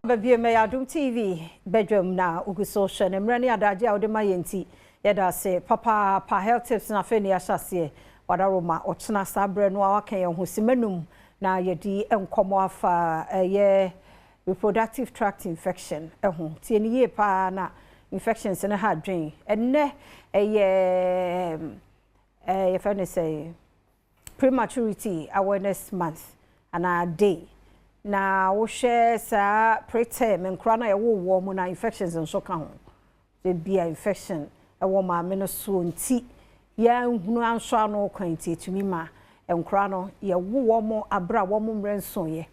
Baabi mɛyɛ Adom TV badwam na ogu so hwɛ ne mmerɛ ne adagye a wode ma yɛn nti, yɛda ase papaapa. Health tips na afei ne yɛahyɛ aseɛ. Wadaroma ɔkyena saa berɛ no a waka yɛn ho simanum na yɛdi nkɔmmɔ afa ɛyɛ reproductive tract infection ɛho. Tie ne yie paa na infections no ha adwen. Ɛnnɛ ɛyɛ yɛfrɛ no sɛ Prematurity Awareness Month anaa Day. Na wohwɛ saa preterm nkora no a yɛwɔ wɔ mu na infections nso ka ho. Ebia infection ɛwɔ maame no so nti yɛnhunu ansɔ ano kwan, nti etumi ma nkora no yɛwo wɔn mo abere a wɔn mmerɛ nsoeɛ.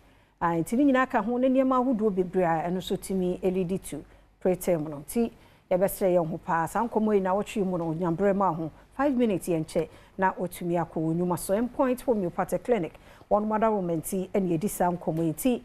Nti ne nyinaa ka ho ne nneɛma ahodoɔ bebree a ɛno nso tumi lead to preterm no. Nti yɛbɛsrɛ yɛn ho paa, saa nkɔmmɔ yi na wɔtwe mu no, nyambrɛ ma ho 5 minutes yɛnkyɛ na wɔtumi akɔ wɔn nnwuma so. Endpoint Homeopathic Clinic wɔn mo adaroma nti ɛna yɛdi saa nkɔmmɔ yi. Nti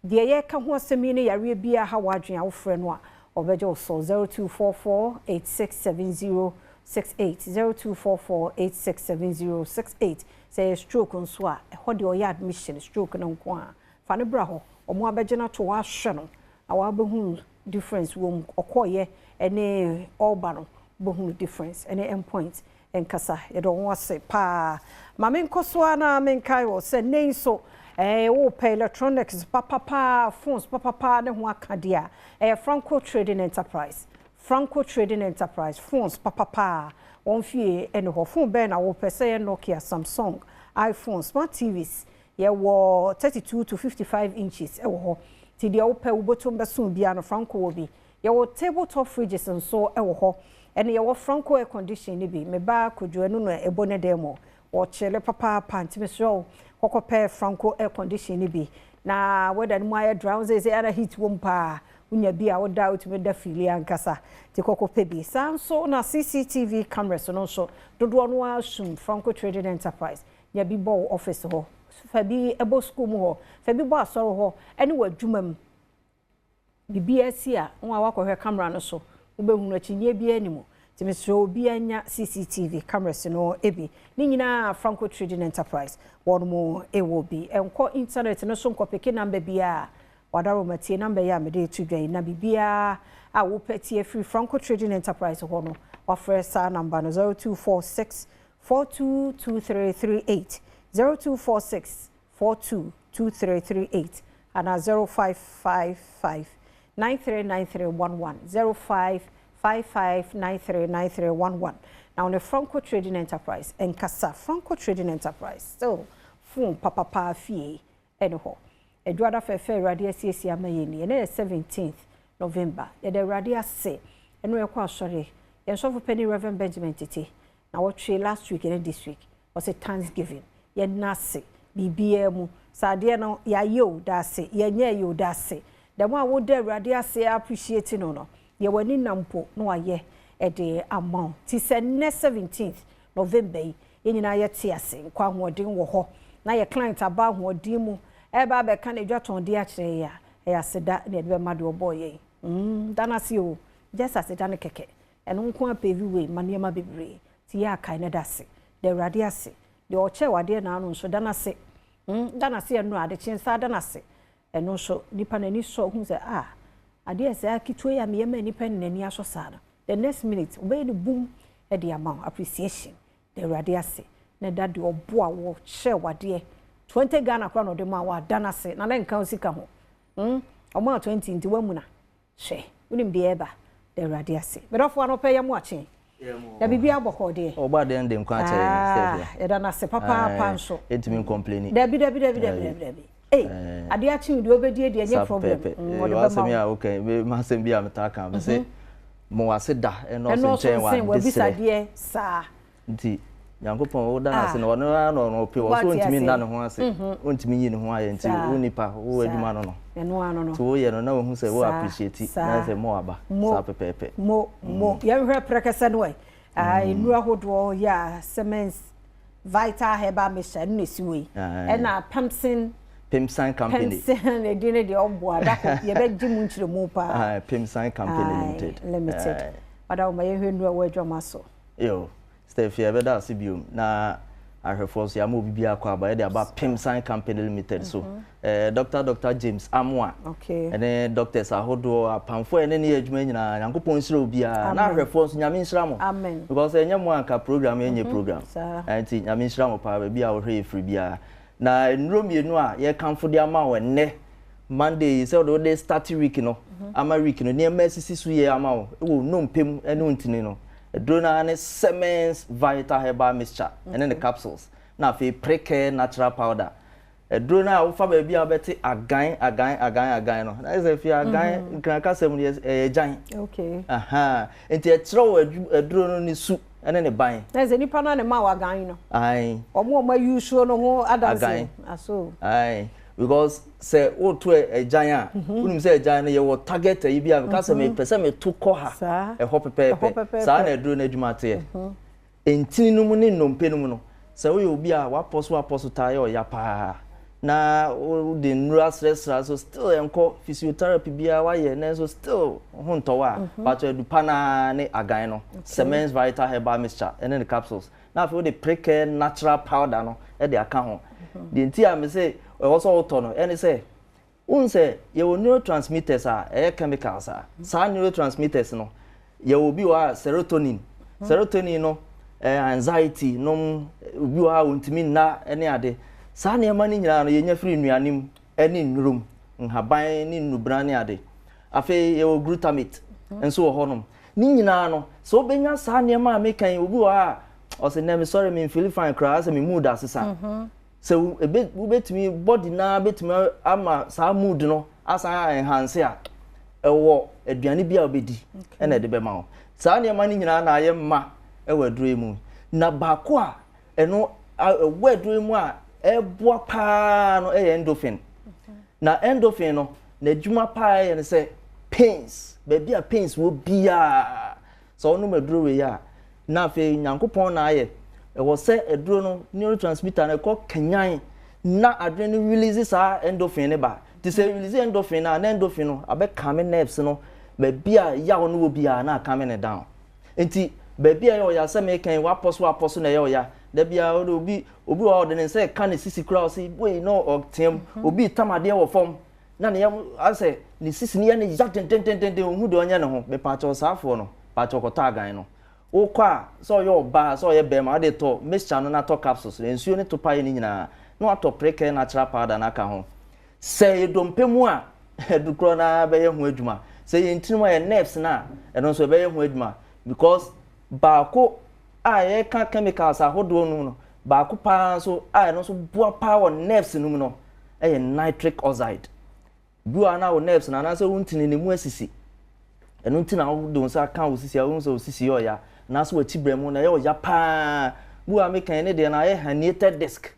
deɛ yɛka ho asɛm yi ne yareɛ biara ha w'adwene a wofrɛ no a, ɔbɛgye wo so 0244 867068, 0244 867068. Sɛ yɛ stroke nso a, ɛhɔ deɛ ɔyɛ admission stroke no nko a, fa ne bra hɔ, ɔmo abɛgye no ato hɔ ahwɛ no na wabɛhu difference wɔ mu. Ɔkɔɔyɛ ɛne ɔba no, bɛhu difference. Ɛne Endpoint nkasa, yɛde wɔn ase paa. Maame nkɔ so a na menkae wɔ sɛ ne nso wopɛ electronics papapa, phones papapa ne ho aka deɛ a, ɛyɛ Franco Trading Enterprise. Franco Trading Enterprise, phones papapa wɔn fie ɛne hɔ. Phone bɛn na wopɛ? Sɛ yɛ Nokia, Samsung, iPhone, smart TVs, yɛwɔ 32 to 55 inches ɛwɔ hɔ. Ti deɛ wopɛ wobɛtum bɛso bia no, Franco wɔ bi. Yɛwɔ table top fridges nso ɛwɔ hɔ, ɛne yɛwɔ Franco air condition no bi. Meba Kodwo ɛno no ɛbɔ ne dan mu, wɔkyerɛ papaapa. Nti mesrɛ wo, kɔkɔpɛ Franco air condition no bi na weather no mu ayɛ dry, sɛ ɛna heat wɔ mu paa, wonya bi a woda wotumi da feel ankasa. Nti kɔkɔpɛ bi. Saa nso na CCTV cameras no nso dodoɔ no ara sum. Franco Trading Enterprise, nya bi bɔ wo office hɔ, fa bi ɛbɔ school mu hɔ, fa bi bɔ asɔre hɔ ɛne wɔ adwuma mu. Biribi asi a, wɔn a wakɔhwɛ camera no so wobɛhunu akyinnye bi anim. Nti mesrɛ obi anya CCTV cameras no bi ne nyinaa, Franco Trading Enterprise wɔn mo ɛwɔ bi. Nkɔ internet no so nkɔpick number bi a wadaroma. Tie number yi a mede to dwa yi na biribiara a wopɛ tie firi Franco Trading Enterprise hɔ no, wafrɛ saa number no: 0246 422338, 0246 422338 ana 0555 939311, 0555 939311. Na wɔne Franco Trading Enterprise nkasa. Franco Trading Enterprise, still phone papapa fie ɛne hɔ. Adwada fɛfɛ Awurade asiesie ama yɛn ni. Ɛnɛ yɛ 17th November. Yɛde Awurade ase. Ɛno yɛkɔ asɔre, yɛn sɔfo panyin Reverend Benjamin Tete na wɔtwe last week ne this week, wɔsɛ thanksgiving, yɛn ase biribiara mu. Sɛ adeɛ no yɛayɛ o, da ase. Yɛnyɛ yɛ o, da ase. Dɛm a woda Awurade ase, appreciate no, yɛ w'ani nam po na wayɛ ɛde ama wo. Ti sɛ nnɛ 17th November yi, yɛn nyinaa yɛte ase, nkɔ ahoɔden wɔ hɔ na yɛ client aba ahoɔden mu ɛba abɛka na edwa tɔn de akyerɛ yɛ a, ɛyɛ aseda na yɛde bɛma deɛ ɔbɔɔ yɛn. Da n'ase o, just aseda no kɛkɛ, ɛno nko apave way ma nneɛma bebree. Ti yɛ akae ne da ase, da Awurade ase. Deɛ ɔkyɛ wadeɛ n'ano nso, da n'ase. Da n'ase. Ɛno adekye nsa da n'ase, ɛno nso nipa n'ani sɔ hu sɛ ah, adeɛ sɛ aketewa yi a meyɛ ma nipa ne n'ani asɔ saa no, the next minute ɔbɛyɛ no boom ɛde ama wo. Appreciation, da Awurade ase na da deɛ ɔboa wɔ kyerɛ wadeɛ 20 Ghana koraa na ɔde ma wɔ ada n'ase na ne nka sika ho. Ɔmo a 20 nti wamuna hwɛ, wonim deɛ ɛba. Da Awurade ase. Mɛdɔfoɔ anɔpɛ yɛ mo akyen na biribi abɔkɔ deɛ. Ɔba deɛ de nkwa akyɛ yɛn sɛ yɛda n'ase papaapa nso. Ɛntumi ncomplain. Dabi, dabi, dabi, dabi, dabi, dabi. Ee, adeɛ akye deɛ ɔbɛdi deɛ nyɛ problem. Ɔde bɛma wo. A okay, masɛm bi a metaa ka me sɛ mo wase da ɛnɔɔso nkyɛn wa wabisadeɛ saa. Nti Nyankopɔn woda no ase na ɔno ara na ɔno ɔpɛ wɔ so, ɔntumi nna ne ho ase, ɔntumi nyi ne ho ayɛ. Nti wo nipa wo adwuma no ɛno ano no nti woyɛ no na wohu sɛ wo appreciate na sɛ mo aba saa pɛpɛɛpɛ. Mo mo yɛnhwɛ prɛkɛsɛ no ɛ nnuro ahodoɔ yɛ a Cement Vital Herbal Mixture ɛno na esi wɔ yi, ɛna Pemson. Pimsan Company. Pemsan edin ne deɛ ɔboa dako, yɛbɛgye mu nkyerɛmu paa. Pimsan Company Limited. Limited. Ɔda wɔn yɛhwɛ nnuro a ɛwɔ adwama so. Yo, Steph, yɛbɛda ase biom na Ahwɛfoɔ nso yɛama obi biara akɔ aba, yɛde aba Pimsan Company Limited so. Dr. Dr. James Amoa ɛne doctors ahodoɔ, apamfoɔ a ɛne ne yɛ adwuma nyinaa, Nyankopɔn nhyira obiara. Na ahwɛfoɔ nso, Nyame nhyira mo. Amen. Because ɛnyɛ mo anka program yɛnyɛ program. Nti Nyame nhyira mo paa baabi a wɔhwɛ yɛ firi biara. Na nnuro mmienu a yɛkamfo de ama wo ɛnnɛ Monday yi sɛ wode start week no ama week no nneɛma asisi so yie ama wo ɛwɔ nnompe mu ɛne wo ntini no, aduro no ara ne Semens Vital Herbal Mixture ɛne ne capsules, na afei Precare Natural Powder. Aduro no a wofa baabi a wobɛte agan agan agan agan no na sɛ fie agan Nkran kasa mu no ɛyɛ gyan. Aha, nti ɛkyerɛ wo aduro no ne su ɛne ne ban. Na sɛ nipa no ne ma wo agan no. Ae. Ɔmo a ɔmo ayi suo no ho adanse. Agan. Aso. Ae, because sɛ woto agyan a, wonim sɛ agyan no yɛwɔ target ayi bi a meka sɛ mepɛ sɛ meto kɔ ha. Ɛhɔ Ɛhɔ pɛpɛɛpɛ. Pɛpɛɛpɛ. Saa na aduro no adwuma teɛ. Ntini no mu ne nnompe no mu no, sɛ woyɛ obi a wapɔ so wapɔ so taa yɛ ɔya paa na wode nnuro asrɛsrɛ so, still ɛnkɔ, physiotherapy biara wayɛ nanso still ho ntɔwɔ a, patɔ adupa naa ne agan no, Semens Vital Herbal Mixture ɛne ne capsules, na afei wode Precare Natural Powder no ɛde aka ho. Deɛ nti a me sɛ ɛwɔ sɛ wotɔ no ɛne sɛ wohu sɛ yɛwɔ neurotransmitters a ɛyɛ chemicals a saa neurotransmitters no, yɛwɔ bi wɔ a serotonin. Serotonin no anxiety nom, obi wɔ a ontumi nna ne ade, saa nneɛma no nyinaa no yɛnya firi nnuane mu ne nnuro mu, nhaban ne nnubran ne ade. Afei yɛwɔ glutamate nso wɔ hɔnom. Ne nyinaa no, sɛ wobɛnya saa nneɛma a meka yi, obi wɔ hɔ a ɔsɛ nɛ mesɔre memfeel fine koraa, sɛ me mood asesa, sɛ ebe wobɛtumi body naa bɛtumi ama saa mood no asan enhance a, ɛwɔ aduane bi a wobɛdi ɛna ɛde bɛma wo. Saa nneɛma no nyinaa na ayɛ mma ɛwɔ aduro yi mu. Na baako a ɛno ɛwɔ aduro yi mu a ɛboa paa no ɛyɛ endorphin. Na endorphin no n'adwuma paa yɛ no sɛ pains, baabi a pains wɔ biara, sɛ ɔnom aduro wei a, na afei Nyankopɔn na ayɛ ɛwɔ sɛ aduro no neurotransmitter no ɛkɔ kanyan na adwene no release saa endorphin ne ba. Te sɛ release endorphin no a, na endorphin no abɛcalm nerves no, baabi a yaw no wɔ biara na acalm ne down. Nti baabi a ɛyɛ ɔya sɛ mekan wapɔ so wapɔ so na ɛyɛ ɔya da biara, ɔde obi wɔ hɔ a ɔde ne nsa ɛka ne sisi koraa, ɔsi wei na ɔteam, obi tam adeɛ wɔ fam na ne yam asɛ ne sisi ne yɛ ne ya dendendenden, ohun deɛ ɔnyɛ ne ho. Mepaakyɛw, saafoɔ no, paakyɛw, kɔtɔ agan no. Wokɔ a, sɛ ɔyɛ ɔbaa sɛ ɔyɛ bɛrima, ɔde tɔ mixture no na tɔ capsules no, nsuo ne to paeɛ no nyinaa, na watɔ Prekɛ Natural Powder no aka ho. Sɛ yɛ dompe mu a, adukorɔ naa bɛyɛ ho adwuma. Sɛ yɛ ntini mu a, yɛ nerves no a, ɛno nso ɛbɛyɛ ho adwuma, because baako a yɛka chemicals ahodoɔ no mu no, baako paa nso a ɛno nso boa paa wɔ nerves no mu no ɛyɛ nitric oxide. Bi wɔ ha na wo nerves no anaasɛ wo ntini ne mu asisi, ɛno nti na wode wo nsa ka wo sisi a, wohu sɛ wo sisi yɛ ɔya, anaasɛ w'akyi brɛ mu na ɛyɛ ɔya paa. Bi wɔ ha meka ne deɛ no ayɛ herniated disc.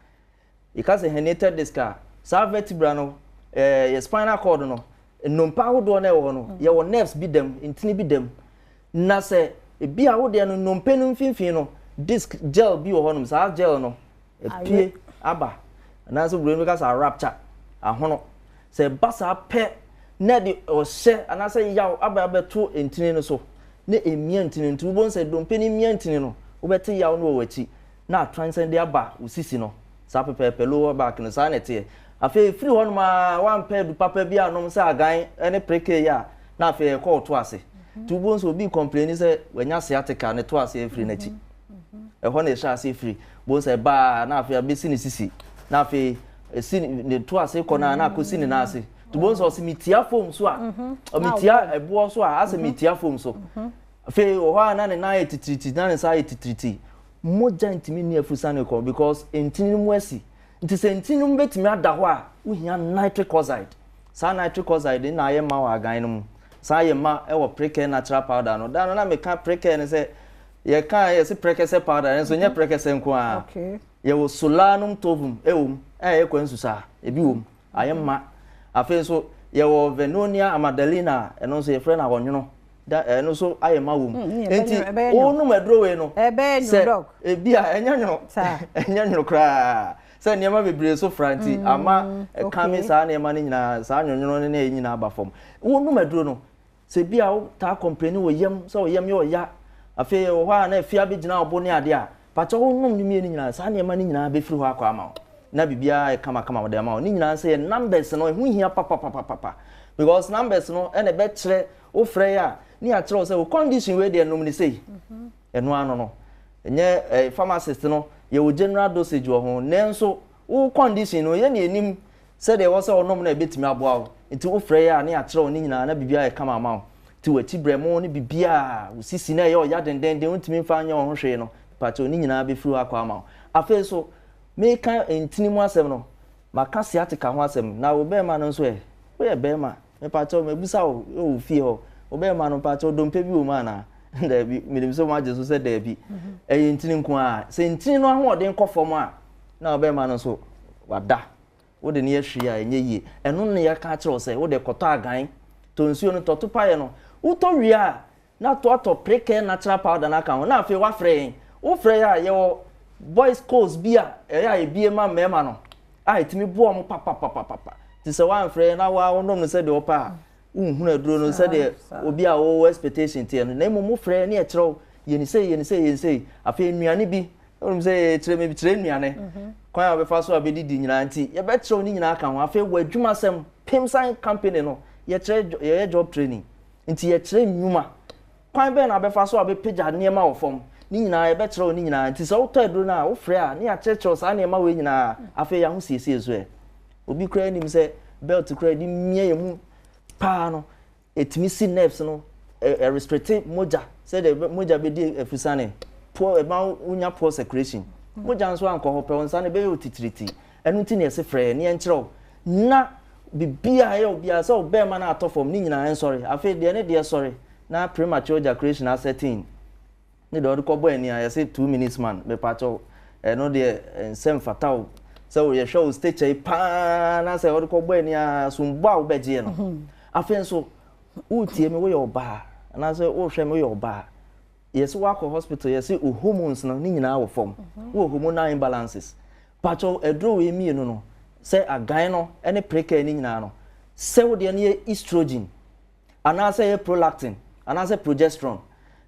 Yɛka sɛ herniated disc a, saa vertebra no yɛ spinal cord no, nnompe ahodoɔ no ɛwɔ hɔ no, yɛwɔ nerves bi dam, ntini bi dam, na sɛ ebi a wodeɛ no nnompe no mfimfini no, disc gel bi wɔ hɔnom, saa gel no epie aba anaasɛ wura no ka sɛ rupture, ahono. Sɛ ɛba saa pɛ na ɛde ɔhyɛ anaasɛ yaw aba abɛto ntini no so na emia ntini no, nti wobɛhu sɛ dompe no emia ntini no, wobɛte yaw no wɔ w'akyi na atransan de aba wo sisi no saa pɛpɛɛpɛ, lower back no. Saa na ɛteɛ. Afei efiri hɔnom a wampɛ adu papa bi anom sɛ agan ne preke yi a, na afei ɛkɔ wo to ase. Nti wobɛhu sɛ obi complain sɛ wanya sciatica, ne to ase afiri n'akyi, ɛhɔ na ɛhyɛ ase firi bohu sɛ baa na afei abɛsi ne sisi, na afei esi ne to ase kɔ na akɔsi ne nan ase. Nti bohu sɛ ɔsi metia fam so a, metia ɛboɔ so a, asɛ metia fam so. Afei wɔ hɔ a na ne nan ayɛ titiriti, na ne nsa ayɛ titiriti, mogya ntumi nni afusane kɔ because ntini no mu asi. Nti sɛ ntini no mu bɛtumi ada hɔ a, wohia nitric oxide. Saa nitric oxide na ayɛ ma wɔ agan no mu, saa ayɛ ma wɔ Prekɛ Natural Powder no. Da no na meka Prekɛ no sɛ yɛka yɛse prɛkɛsɛ powder nso nyɛ prɛkɛsɛ nko ara. Yɛwɔ Solanum torvum ɛwɔ mu a ɛyɛ kwan susaa, ebi wɔ mu ayɛ ma. Afei nso yɛwɔ Vernonia amygdalina a ɛno nso yɛfrɛ no awɔnwono da, ɛno nso ayɛ ma wɔ mu. Nti wonom aduro wei no sɛ ebi a ɛnyɛ nwono, ɛnyɛ nwono koraa sɛ nneɛma bebree so fra, nti ama ɛka saa nneɛma no nyinaa, saa nwonwono no ne ɛyi nyinaa aba fam. Wonom aduro no sɛ bi a wotaa complain wɔ yam sɛ ɔyam yɛ ɔya, afei wɔ hɔ a na afia bɛgyina ɔbo ne adeɛ a. Pakyɛ wonom ne mmienu nyinaa, saa nneɛma no nyinaa bɛfiri hɔ akɔ ama wo na biribiara yɛ kamakama de ama wo. Ne nyinaa sɛ yɛ numbers no ɛho hia papapapapa, because numbers no ɛna ɛbɛkyerɛ. Wofrɛ yɛ a, ne yɛakyerɛ wo sɛ wo condition wei deɛ, nom ne sei. Ɛno ano no ɛnyɛ pharmacist no yɛwɔ general dosage wɔ ho, nanso wo condition no yɛ ne anim sɛdeɛ ɛwɔ sɛ ɔnom no ɛbɛtumi aboa wo. Nti wofrɛ yɛ a, ne yɛakyerɛ wo ne nyinaa na biribiara yɛ kama ama wo. Nti w'akyi brɛ mu ne biribiara, wo sisi na ɛyɛ ɔya dendenden, wontumi mfa nyɛ wo ho hwee no, pakyɛw, ne nyinaa bɛfiri hɔ akɔ ama wo. Afei so meka ntini mu asɛm no, maka sciatica ho asɛm. Na wo bɛrima no nso ɛ, woyɛ bɛrima, mepakyɛw, mabusa wo, wɔ fie hɔ, wo bɛrima no, mepakyɛw, dompe bi wɔ mu anaa daabi? Menim sɛ moagye so sɛ daabi. Ɛyɛ ntini nko a sɛ ntini no ahoɔden kɔ fam a, na wo bɛrima no nso wada, wode ne yɛ hwee a ɛnyɛ yie. Ɛno ne yɛka kyerɛ wo sɛ wode kɔtɔ agan, tɔ nsuo no, tɔto paeɛ no, wotɔ wie a, na to atɔ Prekɛ Natural Powder no aka ho. Na afei wafrɛ yɛn. Wofrɛ yɛn a, yɛwɔ boys course bi a ɛyɛ a ebie ma mmarima no a ɛtumi boa wɔn papapapapa. Nti sɛ woamfrɛ yɛn na woa wonom no sɛdeɛ wopɛ a, wonhunu aduro no sɛdeɛ obi a wɔwɔ expectation teɛ no. Na mmom wofrɛ yɛn ne yɛkyerɛ wo, yɛni sei, yɛni sei, yɛni sei. Afei nnuane bi wonim sɛ yɛkyerɛ me kyerɛ nnuane kwan a wɔbɛfa so a bɛdidi nyinaa, nti yɛbɛkyerɛ wo ne nyinaa ka ho. Afei wɔ adwumasɛm Pimsan company no, yɛkyerɛ, yɛyɛ job training, nti yɛkyerɛ nnwuma kwan bɛn na abɛfa so a bɛpagya nneɛma wɔ fam ne nyinaa, yɛbɛkyerɛ wo ne nyinaa. Nti sɛ wotɔ aduro no a, wofrɛ a, ne yɛakyerɛkyerɛ wo saa nneɛma wei nyinaa. Afei yɛaho siesie so ɛ, obi koraa anim sɛ belt koraa yɛde mia yɛn mu paa no, ɛtumi si nerves no, ɛrestricte mogya sɛdeɛ mogya bɛdi afusane poor, ɛma wonya poor circulation. Mogya nso ankɔ hɔ pɛ, wo nsa no ɛbɛyɛ otitiriti. Ɛno nti ne yɛse frɛ ne yɛnkyerɛ wo na biribiara ɛyɛ obiara sɛ ɔbɛrima no atɔ fam ne nyinaa ɛnsɔre. Afei deɛ ne deɛ sɔre na premature ejaculation asɛtin ne deɛ ɔde kɔbɔ ani a yɛse 2 minutes man, mepakyɛw, ɛno deɛ nsɛm fata wo sɛ yɛhwɛ wo stature yi paa na sɛ ɔde kɔbɔ ani a, sombɔ a wobɛgyeɛ no. Afei nso wotie me, woyɛ ɔbaa anaasɛ wohwɛ me, woyɛ ɔbaa, yɛsɛ woakɔ hospital, yɛsɛ wo hormones no ne nyinaa wɔ fam, wowɔ hormonal imbalances, pakyɛw, aduro wei mmienu no, sɛ agan no ne Prekɛ ne nyinaa no, sɛ wodeɛ no yɛ estrogen anaasɛ yɛ prolactin anaasɛ progesterone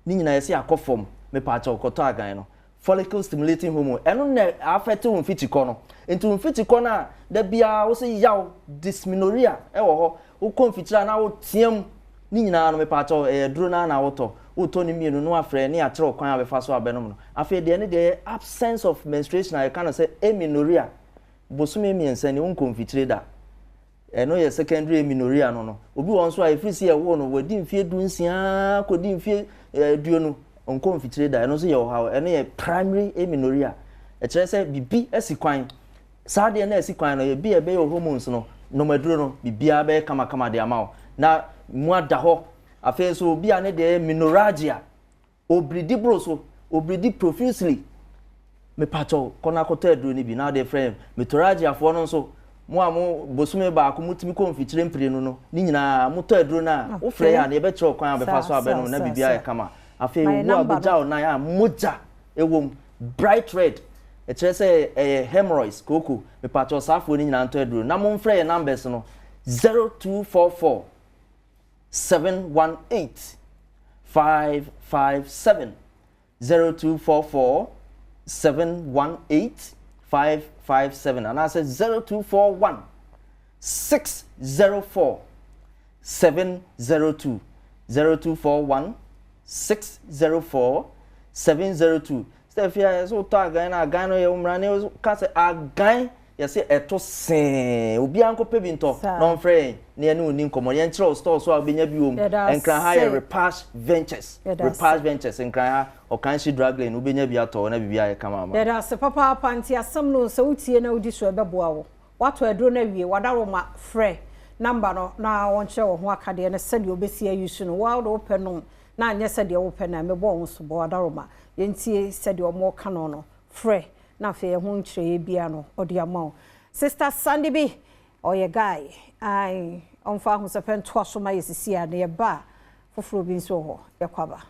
ne nyinaa yɛsɛ akɔ fam, mepaakyɛw, kɔtɔ agan no. Follicle stimulating hormone, ɛno na afɛte wo mfikyikɔ no. Nti wo mfikyikɔ no a da biara wo sɛ yaw, dysmenorrhea ɛwɔ hɔ, wokɔ mfikyire a na woteam ne nyinaa no, mepaakyɛw, ɛyɛ aduro no na wotɔ. Wotɔ ne mmienu no, afrɛ ne akyerɛ wo kwan a bɛfa so abɛnom no. Afei deɛ ne deɛ yɛ absence of menstruation a yɛka no sɛ amenorrhea, bosome 3 ni wonkɔ mfikyire da, ɛno yɛ secondary amenorrhea no. Obi wɔ nso a ɛfiri sɛ yɛwoo no, wadi mfie 16 kɔdi mfie 20, nkɔ mfikyire da, ɛno nso yɛ ɔhaw. Ɛno yɛ primary amenorrhea. Ɛkyerɛ sɛ biribi asi kwan. Saa deɛ na asi kwan no, ebi a ɛbɛyɛ hormones no. Nom aduro no, biribiara bɛyɛ kamakama de ama wo na mu ada hɔ. Afei nso obi a ne deɛ yɛ menorrhagia, obiridi boro so, obiridi profusely, mepakyɛw, kɔ na akɔtɔ aduro no bi na ɔde frɛ. Metrorrhagiafoɔ no nso, mo a mo bosome baako motumi kɔ mfikyire mprenu no ne nyinaa, motɔ aduro no a, wofrɛ yɛ a, ne yɛbɛkyerɛ kwan a bɛfa so abɛnom na biribiara yɛ kama. Afei owu a bɛgya wo nan a mogya ɛwɔ mu bright red, ɛkyerɛ sɛ ɛyɛ hemorrhoids kooko, mepakyɛw, saafoɔ no nyinaa ntɔ aduro na momfrɛ yɛ numbers no: 0244 718 557, 0244 718 557, anaasɛ 0241 604 702, 0241 604 702. Sɛ fia yɛ sɛ wotɔ agan na agan no yɛ wo mmara ne ka sɛ agan yɛsɛ ɛto see, obiara nkɔpɛ bi ntɔ na ɔmfrɛ yɛn na yɛne wo ni nkɔmmɔ, yɛnkyerɛ wo store so a wobɛnya bi wɔ mu. Nkran ha yɛ Repash Ventures, Repash Ventures, Nkran ha, Ɔkanhye Drug Lane, wobɛnya bi atɔ na biribi ayɛ kama ama. Yɛda ase papaapa. Nti asɛm no sɛ wotie na wodi so, ɛbɛboa wo. Woatɔ aduro no awie, wadaroma, frɛ number no na wɔnkyerɛ wo ho akadeɛ no sɛdeɛ wobɛsi ayi so no. Woa wode wopɛ nom na anyɛ sɛdeɛ wopɛ no a, mebɔ wo so bɔ. Wadaroma, yɛntie sɛdeɛ ɔmo ka no. Frɛ na afei ɛho nkyerɛeɛ bia no ɔde ama wo. Sister Sandy bi ɔyɛ guy ai, ɔmfa ahosɛpɛ ntoa so ma yɛ sisi a na yɛba a foforɔ bi nso wɔ hɔ. Yɛkɔ aba.